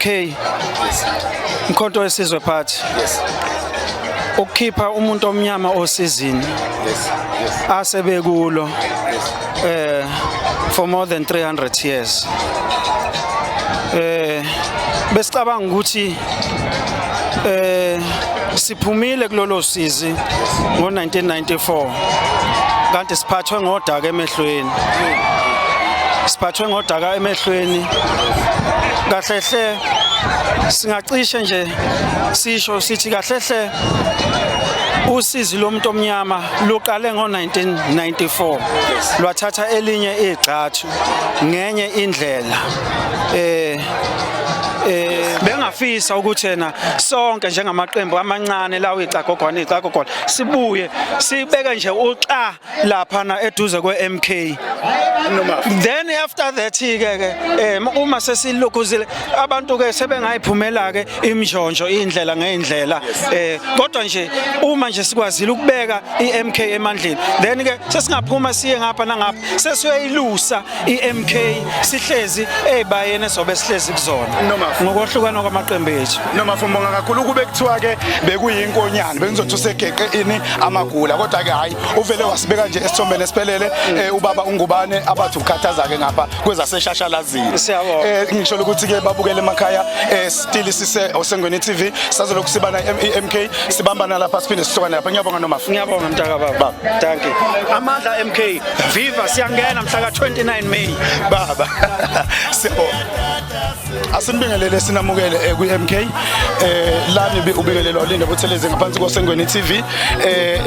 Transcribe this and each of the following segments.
MK, Mkhonto weSizwe Party, ukukhipha umuntu omnyama osizini asebekulo for more than 300 years. Besicabanga ukuthi siphumile kulolo sizi ngo-1994, kanti siphathwe ngodaka emehlweni, siphathwe ngodaka emehlweni. Kahle hle, singacishe nje sisho sithi kahle hle usizi lomuntu omnyama luqale ngo-1994, lwathatha elinye igxathu ngenye indlela. Bengafisa ukuthi yena sonke njengamaqembu amancane lawo, icagogwana icagogwana, sibuye sibeke nje uxa lapha eduze kwe-MK. Then after that ke uma sesilokhuzile, abantu ke sebengayiphumela ke imnjonjo, indlela ngeindlela, kodwa nje uma nje sikwazile ukubeka iMK emandleni, then ke sesingaphuma siye ngapha nangapha, sesiyoyilusa iMK sihlezi ezibayeni esobe sihlezi kuzona ngokohlukana kwamaqembu ethu. Noma fumbonga kakhulu. Kube kuthiwa ke bekuyinkonyane, bengizothi usegeqe ini amagula, kodwa ke hayi, uvele wasibeka nje esithombeni esiphelele. Ubaba ungubane abathi ukhathaza ke ngapha kwezaseshashalazini. Siyabonga. Ngisho ukuthi ke babukele emakhaya, still sise Osengweni TV, sazolokhu sibana MK, sibambana lapha, siphinde sihlukane lapha. Ngiyabonga noma. Ngiyabonga, mntaka baba, thank you. Amandla MK, viva! Siyangena mhla ka 29 May. Baba, siyabonga. Asinibingelele, sinamukele kwi-MK. Lani ubingelelwa uLinda Buthelezi ngaphansi koSengweni TV.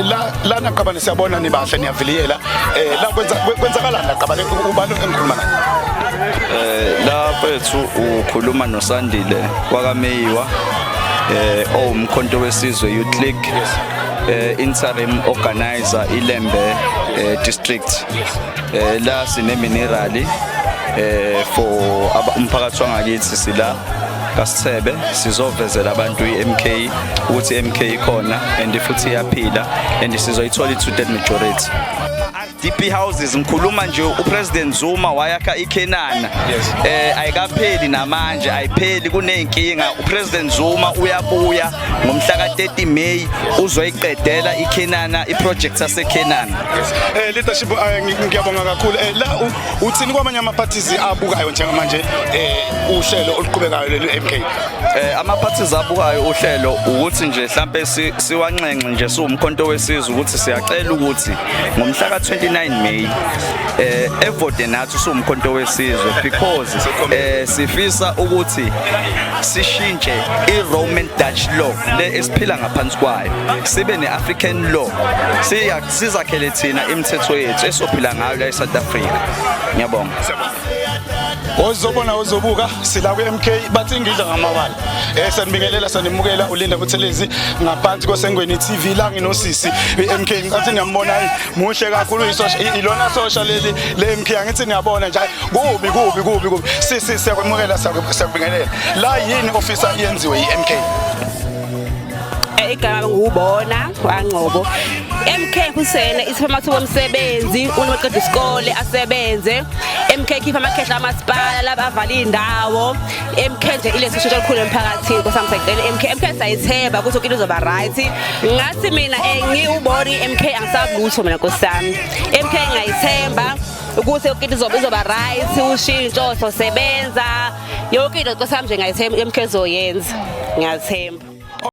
La lana qabane, siyabona nibahle, niyaviliyela. La kwenzakalani la qabane? Ubani engikhuluma naye? La mfethu, ukhuluma noSandile wakaMeyiwa, owumkhonto weSizwe Youth League, interim organizer iLembe district. La sine mini rally for umphakathi wangakithi. Sila kaSithebe, sizovezela abantu iMK ukuthi iMK ikhona and futhi iyaphila and sizoyithola i-two-third majority. DP houses, ngikhuluma nje uPresident Zuma wayakha iKenana, ayikapheli namanje, ayipheli, kuneyinkinga. UPresident Zuma uyabuya ngomhla ka30 May, uzoyiqedela iKenana, iproject yaseKenana. Leadership, ngiyabonga kakhulu. La uthini kwamanye ama parties abukayo njengamanje uhlelo oluqhubekayo leli MK? Ama parties abukayo uhlelo, ukuthi nje mhlambe siwanxenxe nje siwumkhonto wesizwe ukuthi siyacela ukuthi ngomhla ka29 May evote nathi siwumkhonto wesizwe, because sifisa ukuthi sishintshe iRoman Dutch law le esiphila ngaphansi kwayo, sibe neAfrican law, siya sizakhele thina imithetho yethu esophila ngayo la eSouth Africa. Ngiyabonga. Ozobona, ozobuka, sila ku-MK, bathi ngidla ngamabala. Sanibingelela, sanimukela, uLinda Buthelezi ngaphansi koSengweni TV. La nginosisi i-MK, ngathi niyambona, hayi, muhle kakhulu, isosha, ilona sosha leli le MK. Angithi niyabona nje, hayi, kubi kubi kubi kubi. Sisi, siyakwemukela, siyakubingelela. La yini ofisa yenziwe i-MK? Igama ngubona wangcobo. MK Hussein isipha amathuba omsebenzi, uma eqeda isikole asebenze. MK khipha amakhehla amasipala laba avala indawo. MK nje ilethe ushintsho olukhulu emphakathini. Nkosi sayicela MK, MK sayithemba ukuthi yonke into izoba right. Ngathi mina ngiwubona i-MK, angisabi lutho mina, nkosi yami. MK ngayithemba ukuthi yonke into izoba right, ushintsho sosebenza. Yonke into, nkosi yami, nje ngayithemba MK izoyenza. Ngiyathemba.